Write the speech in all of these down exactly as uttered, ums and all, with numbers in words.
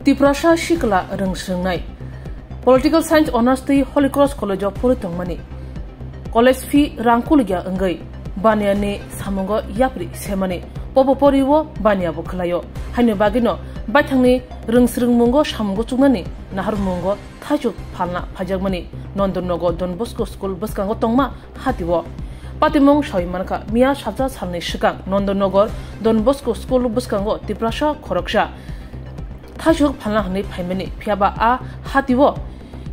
Tiprasa sikla rwng swrwngnai. Political Science Honours twi Holy Cross College o phurwi tongmani. College fee rang kulikya wngwi baniya ni samungo yapri semani. Pobo poriwo baniya bo khwlaio. Haino bagwino baithangni rwng swrwngmungo samungo chuknani naharmungo thaichuk phalna phaijakmani. Nondonnogo Don Bosco School bwskango tongma hatio. Patimung sawi mankha, miya salsa salni swkang Nondonogor Don Bosco School bwskango Tiprasa khoroksa thaisuk phalna hwnwi phaimani, phiyaba a hatio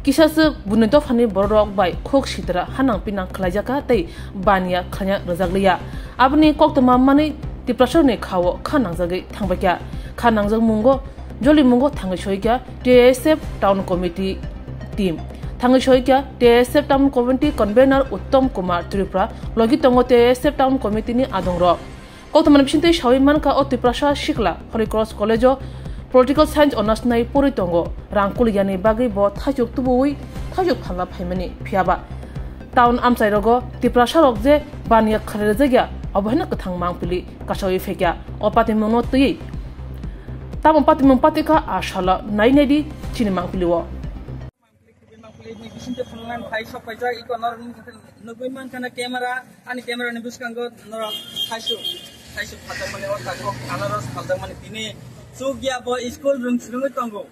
kisaswk buini dophani bororok bai khuk sitra hanang pinang khlaijaka tei baniya khlaina rwjakliya. Aboni koktwma manwi Tiprasarokni khao kha nangjagwi thangbaikha. Kha nangjak mungo, jolimungo thangwi soikha T S F Town Committee team. Thangwi soikha T S F Town Committee Convener Uttom Kumar Tripura, logi tongo T S F Town Committee ni adongrok. Koktwmani bisingtwi sawi mankha o Tiprasa sikla Holy Cross College o Political Science Honours nai porwi tongo. Rang kulikyani bagwi bo thaisuk tubuwi thaisuk phalna phaimani, phiyaba town amchairogo Tiprasarok je baniya khlai rwjakya, obo haino kwthang mangpili kasawi phaikha. O patimungno twiwi tamo patimung patikha a salo nai naidi chini mangpili o. Bisingtwi phunuknani phai sok paijak, iko norok nugwi mankha na camera, ani camera ni bwskango norok thaisuk, thaisuk phaljakmani o takhuk anaros phaljakmani tini chukya bo school rwng swrwngwi tongo.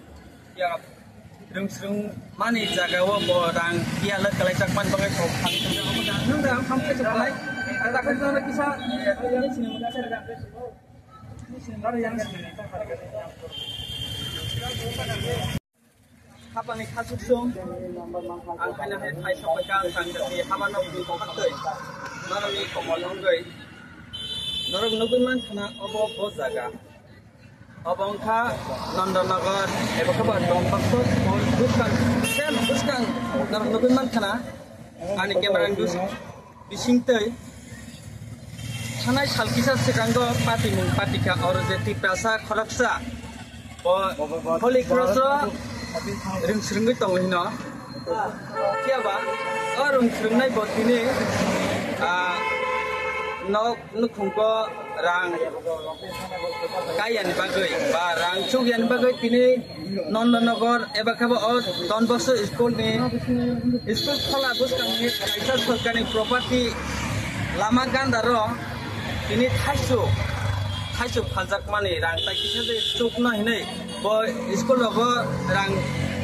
Ya, rwng swrwng mani jaga o bo rang ya le kalai chakmani bagwi kok phalwi tongo. Nung da ham khe chuknai, takhuk jono kisa, Habani khasuk sung, ang haino hai thai sok paikha, ang thang jati habano bini kokak twi, norokni komol wngwi, norok nugwi mankha na obo bo jaga. Obo wngkha Nondonogor, ebo khe bo Don Bosco school bwskang, same bwskang norok nugwi mankha na, ani camera ni bwskang. Bisingtwi thanai sal kisa swkango patimung patikha oro je Tiprasa khoroksa bo Holy Cross o rwng swrwngwi tongo hino. Phiya ba o rwng swrwngnai bo tini, ah, nok nukhungko rang kaiyani bagwi ba rang chukyani bagwi tini Nondonogor eba khe bo o Don Bosco school ni school khola bwskang ni kaisa sorkar ni property lama ganda ro tini thaisu, thaisu phaljak mani rang tai kisa je chukno hinwi bo school rogo rang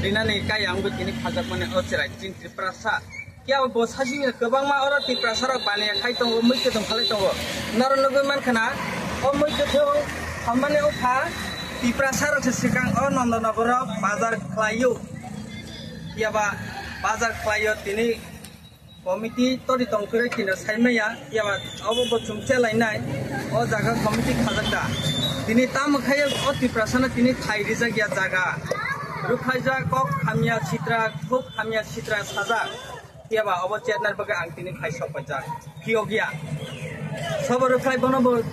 rinani kaya wngwi tini phaljak mani o cherai chini Tiprasa. Phiya bo sasingya kwbangma oro Tiprasa rok baniya khai tongo, mui kwthwng khalai tongo. Norok nugwi mankha na, o mui kwthwng hamani wngkha Tiprasa rok se swkang o Nondonogor o bazar khlaio. Phiya ba bazar khlaio tini committee tori tong khe kino sai maya, phiya ba obo bo chwng chelai nai, o jaga committee khajak da. Tini tamo khai o Tiprasa no tini thai rijak ya jaga. Rukhaijak kok hamya sitra, khuk hamya sitra sajak. Phiya ba obo chetnar bagwi ang tini phai sok paijak. Phiyok ya. Sobo rwkhlai bono bo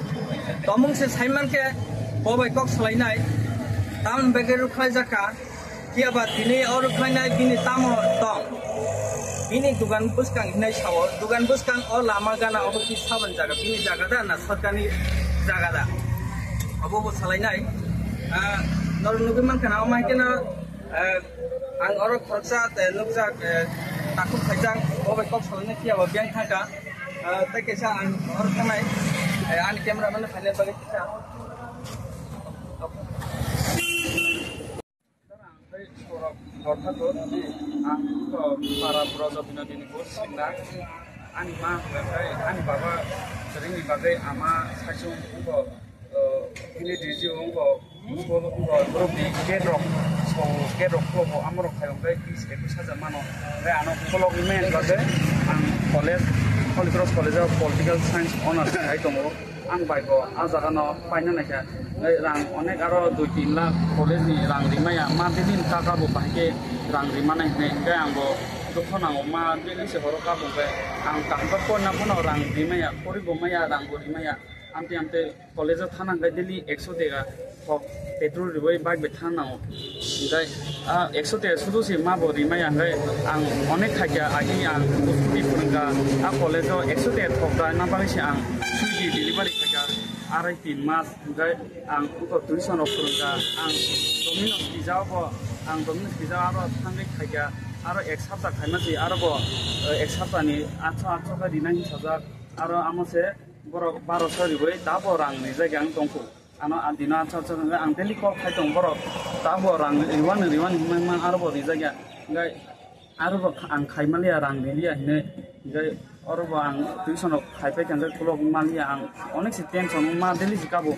tomung se saiman khe bo bai kok salainai. Tamoni bagwi rwkhlai jakha. Phiya ba tini o rwkhlainai bini tamo tong. Bini dugan bwskang hinai sao. Dugan bwskang o lama gana obo ki saban jaga. Bini jaga da na sorkarni jaga da. Obo bo salainai. Ah, norok nugwi mankha na, omo hai kheno, eh, Ang oro khoroksa, eh, nukjak, eh, takhuk khaijak, bo bai kok salaina phiya ba biyang thangkha. Eh, tei kaisa ang oro thangnai, eh, ani camera man phainai bagwi kisa. Ang tei borok dorkha do, ang to para brojo binodini bo singna. Ani ma hwnka khe ani baba kwrwini bagwi ama saichung wngkho, eh, bini D G wngkho. School, borokni gate rok, so gate rok khulokgo, amorok khaiyong tei bis ekus hajar mano. Tei ano khulokni main bagwi ang college, Holy Cross College o Political Science Honours khai tongo. Ang bai bo ah jaga no paina naikha. Tei rang onek aro dui tin lakh college ni rang rimaya. Ma bibin kaka bo bahai khe rang rima nai hinwi hwnkhe ang bo dukho nango. Ma daily se horo kabung khe ang kaham khe porina phano rang rimaya, poribo maya, rang bo rimaya. Amtwi amtwi college o thana hwnkhe daily ekso teka thok petrol riwi bike bai thana nango. Hwnkhe, ah, ekso teka sudu se ma bo rimaya hwnkhe ang onek khaikha agi ang scooty phwrwngkha. Ah, college o ekso teka thok da na bagwi se ang Swiggy delivery khaikha arai tin mas hwnkhe ang wngkha tuition rok phwrwngkha ang Domino's pizza bo, ang Domino's pizza aro thangwi khaikha, aro ek sapta khaima si, aro bo, eh, ek sapta ni atso atso khe rina hinwi sajak, aro amo se borok baroso riwi tabo rang rijak ang tongkhu. Ano a dino atso atso khe ang daily call khai tong borok, tabo rang riwani riwani hinwi man aro bo rijak ya. Hingkhe Aro bo kha-, ang khai maliya, rang riliya hinwi, hingkhe oro bo ang tuition rok khai paikha, hingkhe khulok maliya, ang onek se tension ma daily se kabo,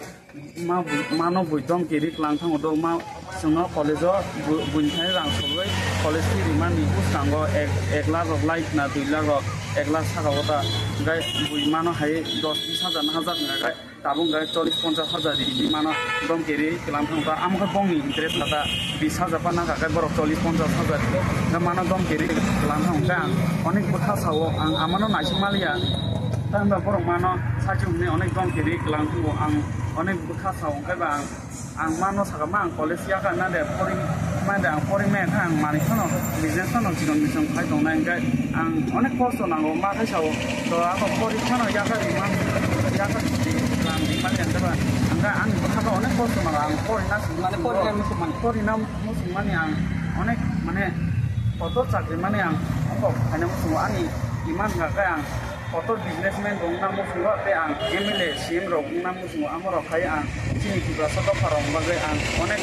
ma bui, mano bui dom kiri klang thango do, ma chwngno college o bu-, buini thani rang soloi college fee rimani bwskango ek, ek lakh rok lai khna, dui lakh rok, ek lakh saka o ta, hingkhe bui mano hai dos bis hajar na hajar hwnka khe. Tabuk hwnkhe chollish ponchash hajar ri, ri mano dom kiri klang thang ta. Amo khe bongni interest kata bis hajar pa nangkha khe borok chollish ponchash hajar ri mano dom kiri klang thang khe ang onek bwkha sao, ang amano naising maliya. Tamokhe borok mano sachi hwnwi onek dom kiri klang thango, ang onek bwkha sao, hwnkhe ba ang, ang mano saka ma ang college yakar na de pori ma de ang pori ma khe ang manwi phano business phano chikon chikon khai tongnai, hwnkhe ang onek kosto nango ma khe sao. To ako pori phano yakar ri man, yakar ri lang di mani ang ba. Ang ani bwkha onek kosto nango, ang pori na sung mani pori na muchung mani, pori na muchung mani ang onek mane kotor chakri mani ang ongkok khaina muchungo ani iman ga khe ang kotor businessman rok wngna muchungo tei ang M L A, C M rok wngna muchungo amo rok khai ang chini Tiprasa dopha rok bagwi ang onek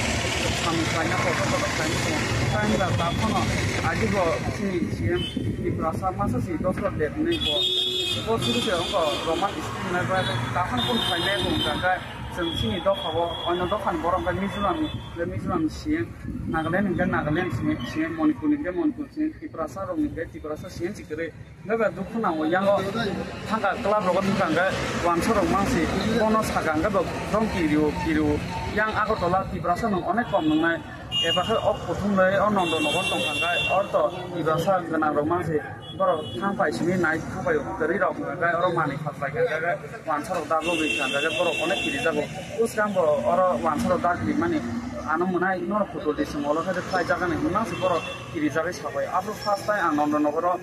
samung khlaina kotor kotor khlaina muchungo. Tei wngkha ta phano ajibo chini C M Tiprasa masa si Dosrot Deb hinwi bo, bo suru se wngkha Roman script hwnwi bai ta phano phone khlainai bo wngkha khe chwng chini dopha o, oino dopha ni borok wngkha Mizoram ni, Mizoram ni C M, Nagaland hwnkhe Nagaland C M, C M, Manipur hwnkhe Manipur C M, Tiprasa rok hwnkhe Tiprasa C M si kwrwi. Hwnkhe ba dukhu nango yango thangkha club rogo thangkha hwnkhe wansa rok mangsi bono saka hwnkhe bo dom kirio kirio yang Agartala Tiprasa nwng onek kom nwngnai eba khe ok kuthum rwi o Nondo nogo tongkha hwnkhe orto Tiprasa gwnang rok mangsi borok thang pai simi nai thang pai kwrwi rok hwnkhe oro manwi khas bai kha hwnkhe wansa rok dagwi kha hwnkhe borok onek kiri jago bwskango oro wansa rok dagwi mani ano mwnai norok photo di song olo khe khlai jaga ni mangsi borok. Kirijagwi sabai. Afro first time ang Nondonogoro,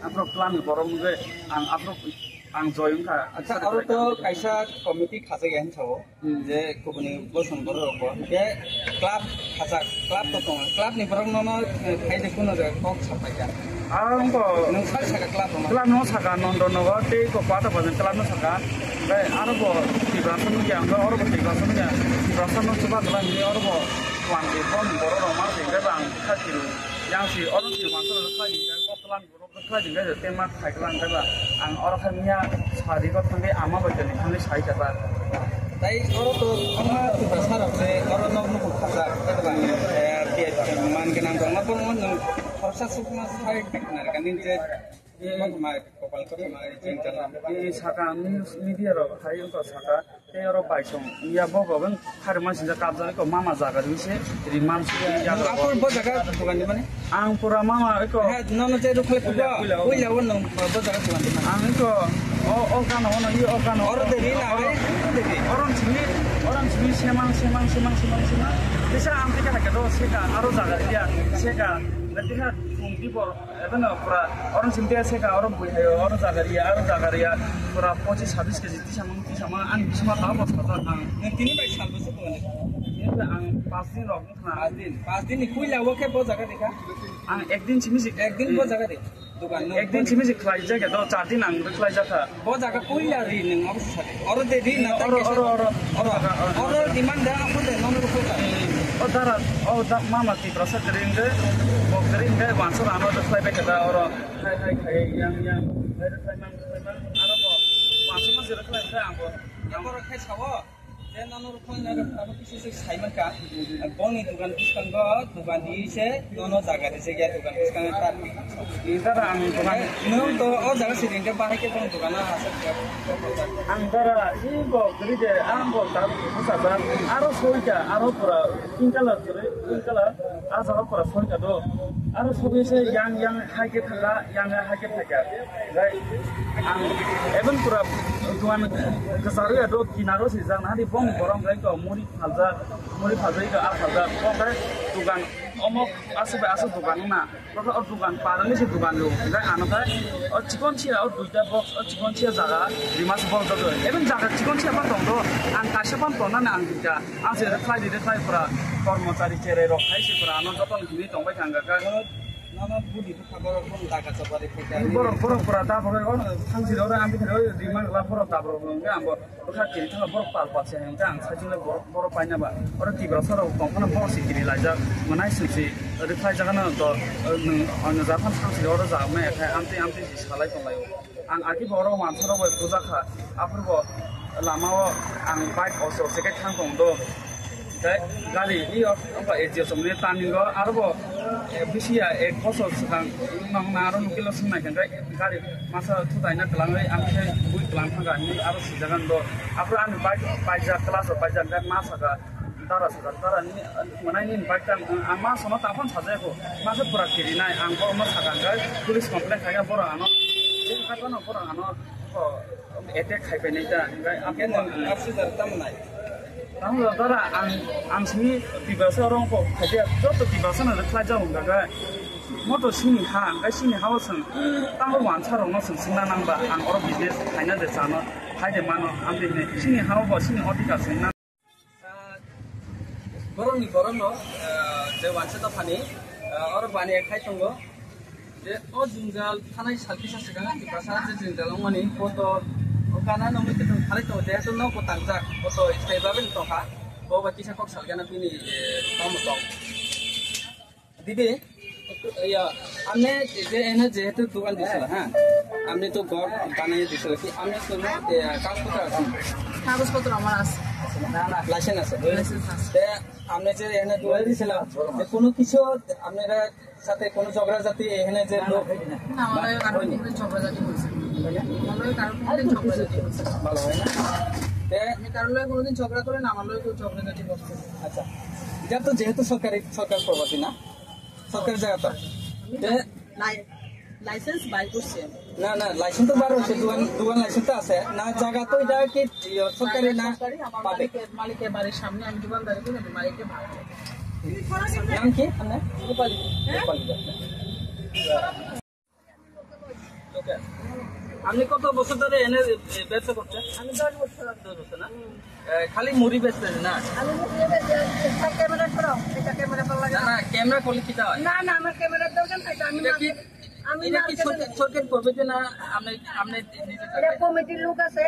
afro club ni borok wngwi ang afro ang joy wngkha. Acha, aro to kaisa committee khajak ya hinsa o, Hmm. je kubuni bosong borok rok bo. Ke club khajak, club to tong. Club ni borok no no, eh, khai de kuno jaga kok sapai ka. Ang ko Nung sal saka club no. Club no saka Nondonogor tei ko pata bajan club no saka. Bai aro bo Tiprasa no ya, aro bo Tiprasa no ya. Tiprasa no chuba club ni aro bo Wang di bom borok rok ma sing khe bang kha kiru. Yang si oro si wansa rok khlai ni yang kok klan borok khlai ni khe te ma khai klan khe ba ang oro khe miya sari ko thangwi ama bai tani thangwi sai khe ba. Tai oro to ama tu da sara se oro nok nok kha ja khe ba. Eh, pi man ke nang ma pon mon khorsa suk ma sai khe na ka nin je. Kothoma, kopal kothoma, jeng jang. Ini saka news media rok hai wngkha saka tei oro baisong ya bo bo wng hari mansi ja kabjak ko mama jaga ri se ri mansi ya. Apor bo jaga dukan di mane? Ang pura mama ko. He, nono je rukhle puja. Puila, puila. Puila wo nong bo jaga dukan di mane? Ang ko o o kano ono i o kano. Oro de ri na, oro de ri. Oron sini, oron sini semang semang semang semang semang. Bisa ang tiga hake do seka aro jaga ri ya seka. Berarti ha phung di bor. Ebe no pura oro sing te seka oro bui hayo oro jaga ri ya oro jaga ri ya pura pochis sabis keji tisa mang tisa mang ani bisma ta bos kata ang. Nang tini bai sal bwswk tongo? Ebe ang pas din rok wngkha. Pas din, pas din ni puila o khe bo jaga de kha? Ang ek din simi si ek din bo jaga de. Dukan no. Ek din simi si khlai jak ya do char din ang khlai jak kha. Bo jaga puila ri nang obo sadi. Oro de ri na ta oro, kesa. Oro, oro. Oro, oro. Oro di man da, amo de nono rukho ta. O dara, o da, mama Tiprasa kering de, bo kering de, wansa ano de khlai bai kata oro. Hai, hai, khai, yang, yang. Hai, khai mang, khai mang. Aro bo, wansa ma jera khlai kha ang bo. Yang oro khai sawo. Je nono rukho na rukho tamo kisi se sai man ka. Boni dukan bwskango, dukan di se, nono jaga de se ya dukan bwskango ta. Dara ang dukan. Nung to o jaga sidi hingke bahai ke tong dukan a hasa. Ang dara i bo gri de ang bo ta busa ba aro soita aro pura pink color gri pink color a jaga pura soita do aro sogwi se yang yang hai ke thaka yang yang hai ke thaka. Gai ang even pura dukan kesaro ya do kinaro si jang hari bom. Borok bai to muri phaljak, muri phaljak to a phaljak. Kok hai dugan omo aswk bai aswk dugan na. Kok o dugan parani se dugan ro. Hingke ano khe o chikon sia o duita box o chikon sia jaga rimas bol dogo. Even jaga chikon sia pan tong do. Ang kaisa pan tong na ang duita. Ang se khlai di khlai pura kormochari cherai rok hai se pura ano joton hini tong bai thang kha. Nana budi bwkha borok bong daga chobari phaikha. Borok, borok pura da borok, oh, thang siro ora, ang bitharo, rimang la borok da borok, nang ang bo, bwkha kiri thang borok pal pal se, ang, ang sajing le borok, borok paina ba. Oro Tiprasa rok tong phano borok si kiri laijak, mwnai sing si, ri khlai jaga no to, eh, nang, ang ja phano thang siro ora ja, me khe, amtwi, amtwi si salai tong lai o. Ang agi borok wansaro bai bujakha, aphuru bo lama o ang bike oso se khe thang tong do. Tei gari ni o wngkha A G S ni turning o aro bo, eh, bisi ya ek bosor swkang nong na aro nukilo swngnai khe gari masa thutai na kwlangwi ang khe bui kwlang thangkha hinwi aro swijak ang do. Aphuru ani bike paijak class o paijak hwnkhe ma sakha. Dara saka, dara ni, mwnai ni bike tang, ang ma sono tang phano sajaya kho. Ma se pura kiri nai, ang borok no saka hwnkhe police complaint khaikha borok ano. Je kha phano borok ano, o, attack khai pai nai ta, hwnkhe ang khe borok ang nang. Tamo dara ang, ang sini Tiprasa rong kok khaikha, joto Tiprasa no khlai jago hwnkha khe. Moto sini ha, hwnkhe sini ha o chwng, tango wansa rok no chwng swngna nang ba, ang oro business khaina de chano, khai de mano, ang de sini ha o bo sini odhikar swngna. Ah, borokni borokno, ah, je wansa dophani, ah, oro bani khai tongo. Je o jwngjal thanai sal kisa swkang Tiprasa je jwngjal wngmani, bo to o gana no mui kitung khalai tongo, jehetu nogo tangjak, bo to style babin tongkha, bo bai kisa kok salgana bini, eh, tamo tong. দিদি, ইয়া, আপনি যে এনে যেহেতু দোকান দিছিল, হ্যাঁ, আপনি তো ঘর বানিয়ে দিছিল, কি আপনি কোনো, এ, কাগজপত্র আছে? কাগজপত্র আমার আছে। লাইসেন্স আছে? লাইসেন্স আছে। তে আপনি যে এনে দোকান দিছিল, যে কোনো কিছু আপনারা সাথে কোনো ঝগড়াঝাটি এখানে যে লোক না, আমার লগে কারোর হয়নি? কোনো ঝগড়াঝাটি হয়েছে না। হয়নি? আমার লগে কারোর কোনো দিন ঝগড়াঝাটি হয়েছে না। ভালো হয় না? তে আমি কারোর লগে কোনোদিন ঝগড়া করি না, আমার লগে কেউ ঝগড়াঝাটি করছে না। আচ্ছা, এটা তো যেহেতু সরকারি, সরকার প্রপার্টি না? সরকারি জায়গা তো। তে- লাই-, লাইসেন্স বার করছে। না, না, লাইসেন্স তো বার হচ্ছে, দোকান, দোকান লাইসেন্স তো আছে। না, জায়গা তো এটা কি, ইয়ে, সরকারি না সরকারি, আমার পাবলিক? মালিকের, মালিকের বাড়ির সামনে আমি দোকানদারি করি, আমি মালিককে ভাড়া দেই। নাম কি আপনার? রূপালী। রূপালী। ওকে। আপনি কত বছর ধরে এনে, এ, ব্যবসা করছেন? আমি দশ বছর। দশ বছর না? এ, খালি মুড়ি বেচতেন না? আমি মুড়ি বেচি, একটা ক্যামেরা করো, একটা ক্যামেরা করো, লাগে না, না। না, ক্যামেরা করলে কিতা হয়? না, না, আমার ক্যামেরার দরকার নাই, তো আমি এটা কি, মার্কেট, আমি এটা কি মার্কেটে সরকার, সরকার করবে যে না, আপনি, আপনি নিজে এটা করবেন? কমিটির লোক আছে,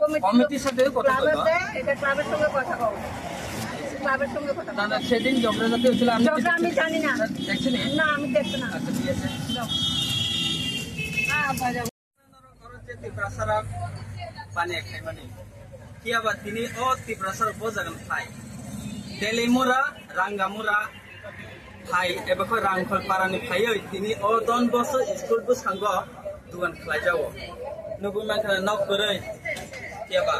কমিটির কমিটির লোক, সাথে কথা ক্লাব বলবো। আছে, এটা ক্লাবের সঙ্গে কথা বলো, ক্লাবের সঙ্গে কথা বলো। না, না, সেদিন ঝগড়াঝাটি হচ্ছিল, আপনি ঝগড়া কিছু আমি জানি না। দেখছেন? না, আমি দেখছি না। আচ্ছা, ঠিক আছে। যাও। হ্যাঁ, আব্বা, যাও। Oro je Tiprasa rok bani khaimani. Phiya ba tini o Tiprasa rok bo jaga phai. Telimura, Rangamura phai, eba khe Rangkhol para ni phaiwi tini o Don Bosco school bwskango dugan khlai jago. Nugwi mankha nok kwrwi. Phiya ba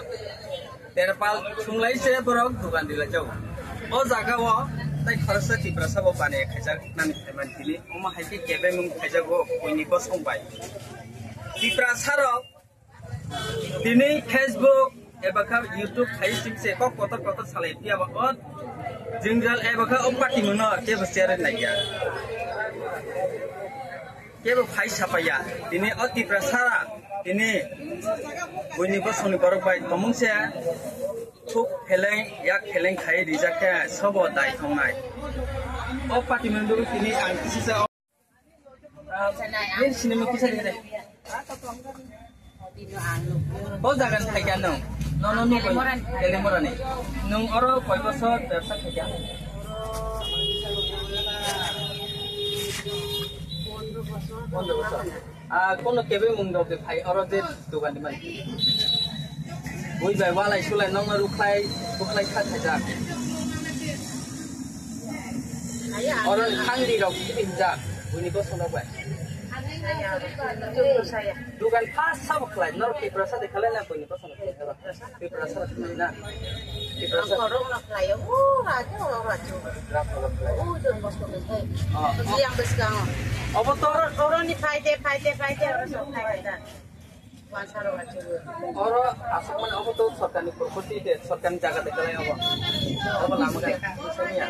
Terpal sunglai se borok dugan dilai jago. O jaga o tai khoroksa Tiprasa bo bani khaijak nani khaimani tini. Omo hai khe kebengmung khaijago buini bosong bai. Tiprasa rok tini Facebook eba kha YouTube khai sing se kok kotor kotor salai phiya ba o jwngjal eba kha o party mung no kebo share nai ya. Kebo phai sapaiya. Tini o Tiprasa tini buini bosongni borok bai tomung se thuk pheleng yak pheleng khai rijak khe sobo dai thongnai. O party mung tini ang kisi sa. Ah, ini sini mau kisah deh. O jaga ni thaikha nwng? No, no, no, Telimura ni. Telimura ni. Nwng oro koi bosor bebsa khaikha? Pondro bosor. Ah, kono kebengmung rok de phai oro je dugan ni mani. Bui bai walai sulai nokno ruklai, ruklai kha khaijak. Oro khangdi rok hinjak, buini bosong rok bai. Dugan first sabo khlai, norok Tiprasa de khlai na buini bosong rok khlai na. Tiprasa rok khlai na. Tiprasa. Ang korok na khlai, o rajo, o rajo. Rap rok khlai. O Don Bosco ni khai. Oh, oh. Yang beskang. Obo tor, tor ni phai de, phai de, phai de, oro sok khai khai da. Oro aswk mani obo to sorkarni property de, sorkarni jaga de kwlai obo. Obo lama gai saniya.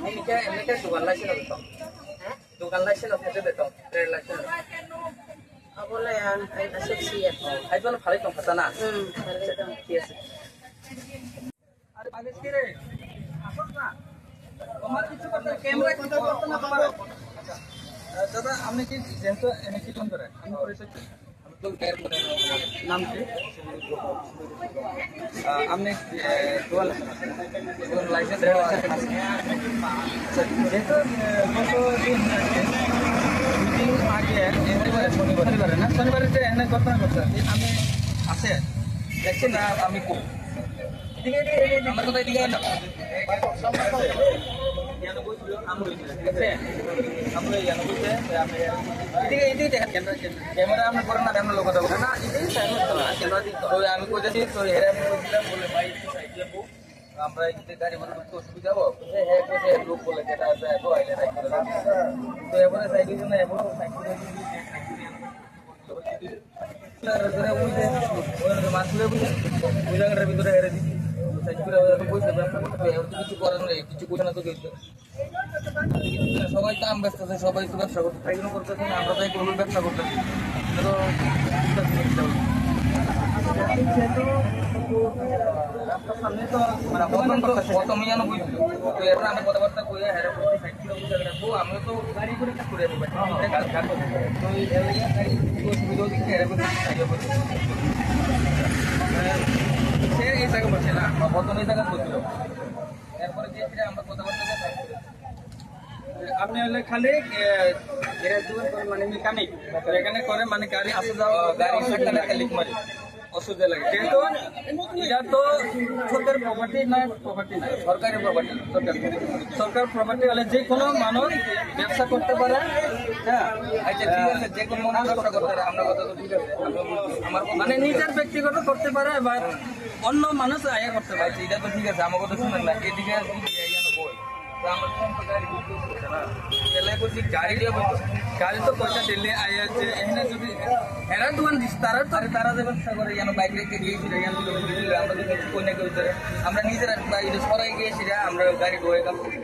Nini khe, nini khe dugan laisino beton. Dugan laisino khe beton, trade laisino. Obo lai ang, ai aswk siya. Hai bono phalai tong kha na? Hmm, phalai tong. Yes. আরে, আগে কি রে? আসো না। তোমার কিছু করতে, ক্যামেরা কিছু করতে না পারো। আচ্ছা। আহ, দাদা, আপনি কি যেহেতু এনে কি টোন করে? আমি পরিচয় কি? নাম কি? আহ, আপনি, আহ, দোকান আছে? দোকান লাইসেন্স আছে? আচ্ছা, যেহেতু, আহ, গত দিন আগে, দুই দিন আগে, এখানে শনিবার, শনিবারে না? শনিবারে যে এখানে ঘটনা ঘটছে, আমি আছে। দেখছেন না? আমি কো- Camera, camera, camera, camera, camera. তো আমি কইতেছি, তো এরা আমি কইছিলাম, বলে, "ভাই, একটু সাইডে হোক, আমরা এদিকে গাড়ি ঘোড়া ঢুকতে অসুবিধা হবে।" বলছে, "হ্যাঁ, কইছে, লোক বলে, যেটা আছে, এখন আইলে নাই করে দেবে।" তো এবারে সাইডে জন্য, এবারে সাইড করে দিয়েছি, সাইড করে দিয়েছি। ওই যে, ওই যে মাছ তুলে বুঝে, ওই জায়গাটার ভিতরে হেরে দিচ্ছি। সাইড করে ওরা তো বলছে, ব্যবসা করতে হবে, এখন তো কিছু করার নেই, কিছু করে না তো চলছে। সবাই তো আম বেচতেছে, সবাই তো ব্যবসা করতে, তাই জন্য করতেছে না, আমরা তাই করবো ব্যবসা করতেছি। এটা তো রাস্তার সামনে তো মানে প্রথম তো, প্রথম ইয়ানো বুঝলো। তো এখন আমরা কথাবার্তা কই, হেরে করতে সাইড করে বুঝে রাখবো, আমরা তো গাড়ি করে কাজ করে নেবো। তো এই এলাকায় গাড়ি অসুবিধা হচ্ছে, হেরে করতে সাইড করে। মানে, সে এই জায়গা বলছে না, প্রথম এই জায়গা বলছিল। এরপরে যে ফিরে আমরা কথাবার্তা বলে সাইড করে। আপনি হলে খালি, এ, গ্যারেজ দোকান করে মানে মেকানিক, এখানে করে মানে গাড়ি আসা যাওয়া ও, করতে গাড়ি অসুবিধা লাগে। মেকানিক মারি। অসুবিধা লাগে। কিন্তু এটা তো সরকারি প্রপার্টি না, প্রপার্টি না। সরকারি প্রপার্টি। সরকারি প্রপার্টি। সরকার প্রপার্টি হলে যে কোনো মানুষ ব্যবসা করতে পারে, হ্যাঁ। আচ্ছা, ঠিক আছে, যে কোনো মানুষ ব্যবসা করতে পারে, আমরা কথা তো ঠিক আছে। আমরা বুঝছি। আমার কথা মানে নিজের ব্যক্তিগত করতে পারে বা অন্য মানুষ আয়া করতে পারে। আচ্ছা, এটা তো ঠিক আছে, আমার কথা শুনেন না, এদিকে যদি এই জন্য বই, তো আমার তো গাড়ি বুঝতে হচ্ছে না। তাহলে বলছি, গাড়ি দিয়ে বলছি, গাড়ি তো পয়সা দিলে আয়া যে এখানে যদি এরা দোকান দিস, তারা তো আরে তারা যে ব্যবসা করে, যেন বাইক রেখে গিয়েছিল, যেন তো কিছু দিলে, আমরা তো কিছু কই না কেউ ধরে। আমরা নিজেরা বাইরে সরাই গিয়েছি, আমরা গাড়ি ঢোকাই কাম করি।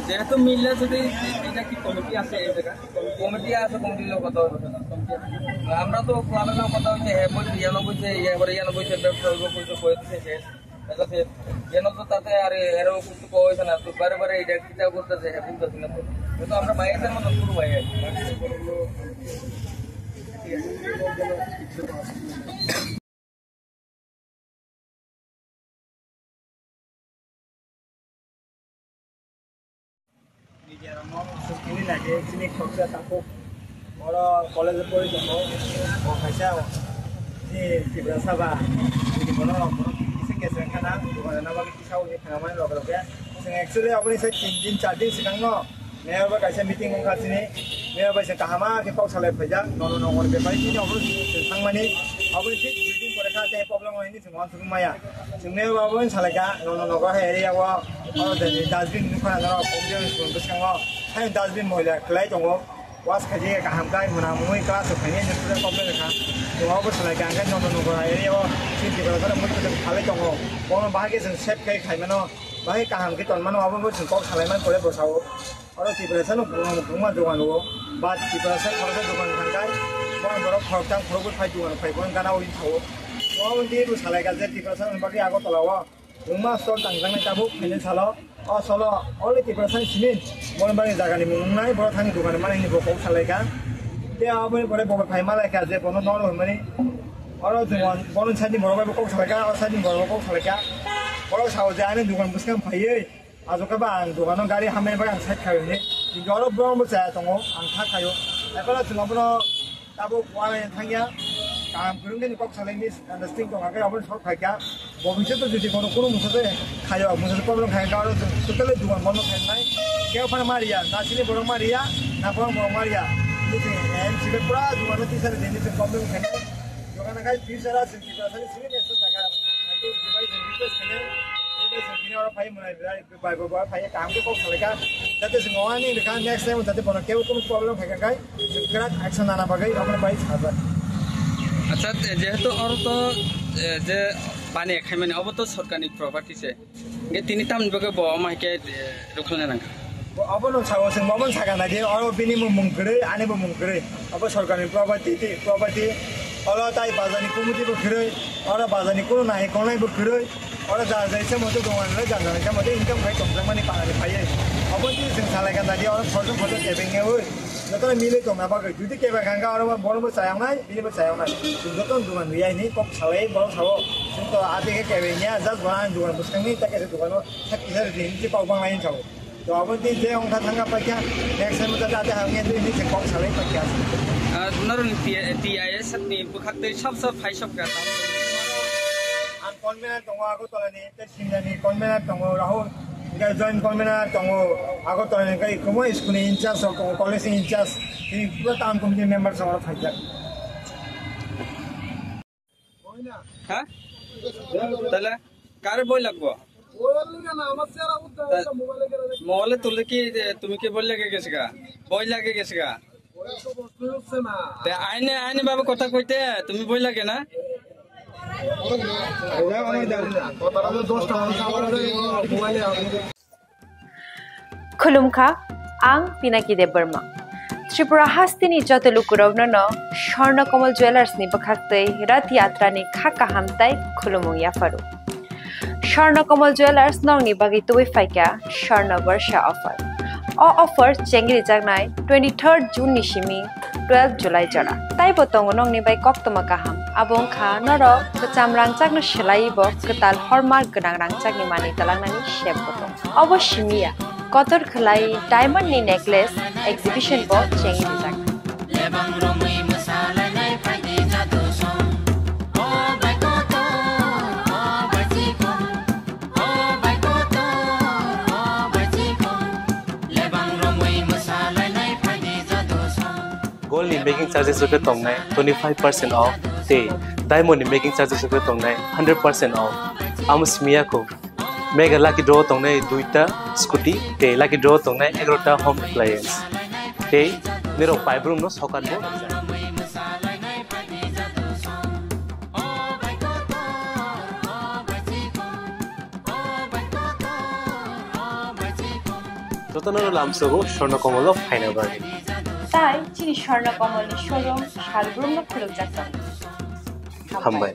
যেহেতু মিললে যদি এটা কি কমিটি আছে এই জায়গা? কমিটি আছে, কমিটির লোক কথা হবে। আমরা তো ক্লাবের লোক কথা হইছে, হ্যাঁ, বলছে, ইয়ানো বলছে, ইয়ে করে, ইয়ানো বলছে, ব্যবসা অইব, বলছে, কয়ে দিছে শেষ। এটা সে, ইয়ানো তো তাতে আর এরও কিছু কওয়া হয়েছে না, তো বারে বারে এটা কিতা করতেছে, হ্যাঁ, বুঝতেছি না তো। তো আমরা বাইরের মতো শুরু ভাই আর কি। Media rokno sukini lage, chini khoroksa takhuk. Oro college o pori tongo, bo kaisa chini Tiprasa ba, chini bono, bono kisa kesa wngkha na, dogan rwna bagwi kisa uni thangmani loge loge. Chwng actually aboni sai tin din, char din swkangno, Mayor bai kaisa meeting wngkha chini, Mayor bai se kaham khe kok salai phaijak, nono nokni bepari chini obo thangmani, aboni thik dui din pore kha tei problem hwnwi chwng uansukgwi maya. Chwng Mayor bai obo salaikha, nono nogo hai area o, o je dustbin nukha norok, bwskango hai dustbin moila kwlai tongo, wash khaijak kaham khe mwnamwi class o phainai student problem kha. Chwng obo salaikha, hwnkhe nono nogo hai area o chini Tiprasa rok muitu salai tongo, bono bahai khe chwng save khe khaimano, bahai kaham khe tonmano, obo chwng kok salai man pore bwsao. Oro Tiprasa no kwbangma kwbangma dogan o, ba Tiprasa khoroksa dogan thangkha, borok borok khoroktham khorokbwi phai dogan phai, borok gana uri thago. Obo wngkhe bo salai kha je Tiprasa ni bagwi Agartala o kwbangma stall tangjaknai tabuk phainai salo. O salo only Tiprasa ni simi, borok bagwi jaga ni mung wngnai, borok thani dogan mani hinwi bo kok salai kha. Tei aboni pore bo phai malai kha je bono nono hwnmani. Oro dogan bono side ni borok bai bo kok salai kha, o side ni borok bo kok salai kha. Borok sao je ani dogan bwskang phaiwi. Aswk khe ba ang dogano gari hamya bagwi ang side khaio hinwi. Kintu oro borok bo chaya tongo, ang kha khaio. Ephano chwng abono tabuk uanaino thangya. Kaham kwrwng khe ni kok salai misunderstanding tongkha khe abono solve khaikha. Bo bwswk to jodi kono, kono bwswk se khaio, bwswk se problem khaikha, oro chwng totally dogan bondo khainai. Kebo phano ma riya, na chini borok ma riya, na borok borok ma riya. Bini chwng M C bai pura dogano tisa ri dini chwng problem khainai. Dogano khai future a chwng Tiprasa ni simi next sakha. Ang to request khainai. Bini oro phai mwnai bai bai bai phai kaham khe kok salai kha. Jate se ngwa ni kha next time jate bono kebo kono problem khai kha kai. Krak action nana bagwi okhne bai sajak. Acha, jehetu oro to, eh, je pani khaimani obo to sorkarni property se. Ge tini tamni bagwi bo omo hai khe, eh, rukhlana nang kha. Obono sao chwng obono sakha nai di, oro bini bo mung kwrwi, ani bo mung kwrwi. Obo sorkarni property, property. Oro tai bazarni committee bo kwrwi, oro bazarni kuno nai kongnai bo kwrwi. Oro ja ja se moto dogan le ja ja se moto income khai tongjakmani panani phaiwi. Obo tini chwng salai kha nai di, oro khoroksa khoroksa kebeng nai oi. Jotono mili tongna bagwi. Jodi kebeng kha khe oro bo borok bo chayang nai, bini bo chayang nai. Chwng jotono dogan rwya hini kok salai borok sao. Chwng to ati khe kebeng ya, just bo ani dogan bwskangni ta kaisa dogano sak kisa rwdi hini kok bang lai sao. To abo twi je wngkha thangkha paikha, next time jate hamya twi hinwi se kok salai paikha. Ah, norokni T-, T I S ni bwkhak twi sab sab phai sab kha. Ang convener tongo Agartala ni, tei Simla ni convener tongo Rahul, hingke joint convener tongo Agartala ni, hingke kwbangma school ni in charge rok tongo, college ni in charge, tini pura town committee member rok phaijak. হ্যাঁ? তাহলে কার বই লাগবো? মোবাইলে তুললে কি, তুমি কি বই লাগে গেছে গা? বই লাগে গেছে গা? তে আইনে, আইনে বাবু কথা কইতে, তুমি বই লাগে না? Khulumkha, ang Pinaki Debbarma. Tripura hasteni joto lukurokno no Swarna Kamal Jewellers ni bwkhaktwi Rath Yatra ni kha kaham tai khulumung yapharu. Swarna Kamal Jewellers nokni bagwi tubui phaikha Swarna Barsha offer. O offer chengri jaknai twenty-third June ni simi twelve July jora. Taibo tongo nokni bai koktwma kaham. Abo wngkha norok kwcham rangchakno swlaiwi bo kwtal hallmark gwnang rangchakni manwi twlangnani sep bo tongo. Obo simi ya, kotor khwlai diamond ni necklace exhibition bo chengwi rijak. Lebang romwi mwsalainai phaidi jadu song. O bai kotor, o bai chikon, o bai kotor, o bai chikon. Lebang romwi mwsalainai phaidi jadu song. Gold ni making charges rok khe tongnai twenty five percent off tei diamond ni making charges rok khe tongnai hundred percent off. Amo simi ya kho. Mega lucky draw tongnai duita scooty tei lucky draw tongnai egarota home appliance. Tei nirok paibrumno sokat bo. Jotono lamsogo Swarna Kamal o phaina bagwi. Tai chini Swarna Kamal ni showroom salbrumno khulukjak tongo. Hambai.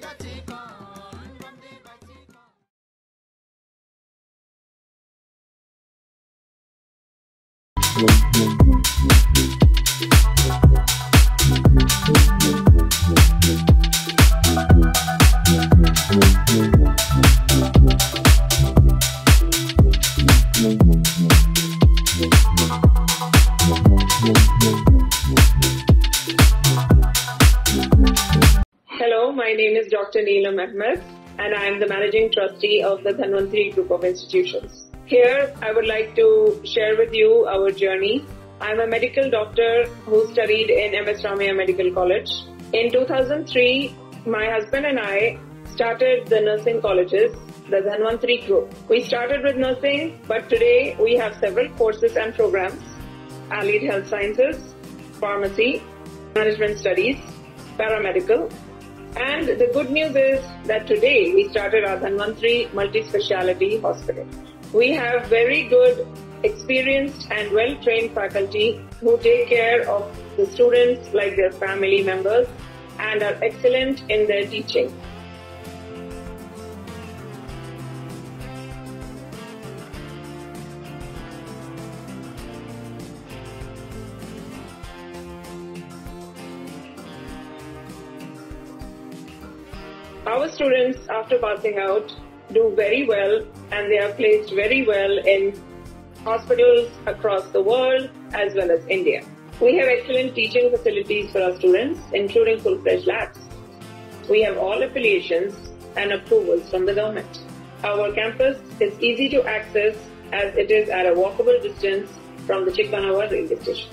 Hello, my name is Doctor Neelam Ahmed, and I am the Managing Trustee of the Dhanvantri Group of Institutions. Here, I would like to share with you our journey. I am a medical doctor who studied in M S Ramaiah Medical College. In two thousand three, my husband and I started the nursing colleges, the Dhanvantri Group. We started with nursing, but today we have several courses and programs, allied health sciences, pharmacy, management studies, paramedical. And the good news is that today we started our Dhanvantri Multi-Speciality Hospital. We have very good, experienced and well-trained faculty who take care of the students like their family members and are excellent in their teaching. Our students, after passing out, do very well and they are placed very well in hospitals across the world as well as India. We have excellent teaching facilities for our students, including full-fledged labs. We have all affiliations and approvals from the government. Our campus is easy to access as it is at a walkable distance from the Chikmanawa railway station.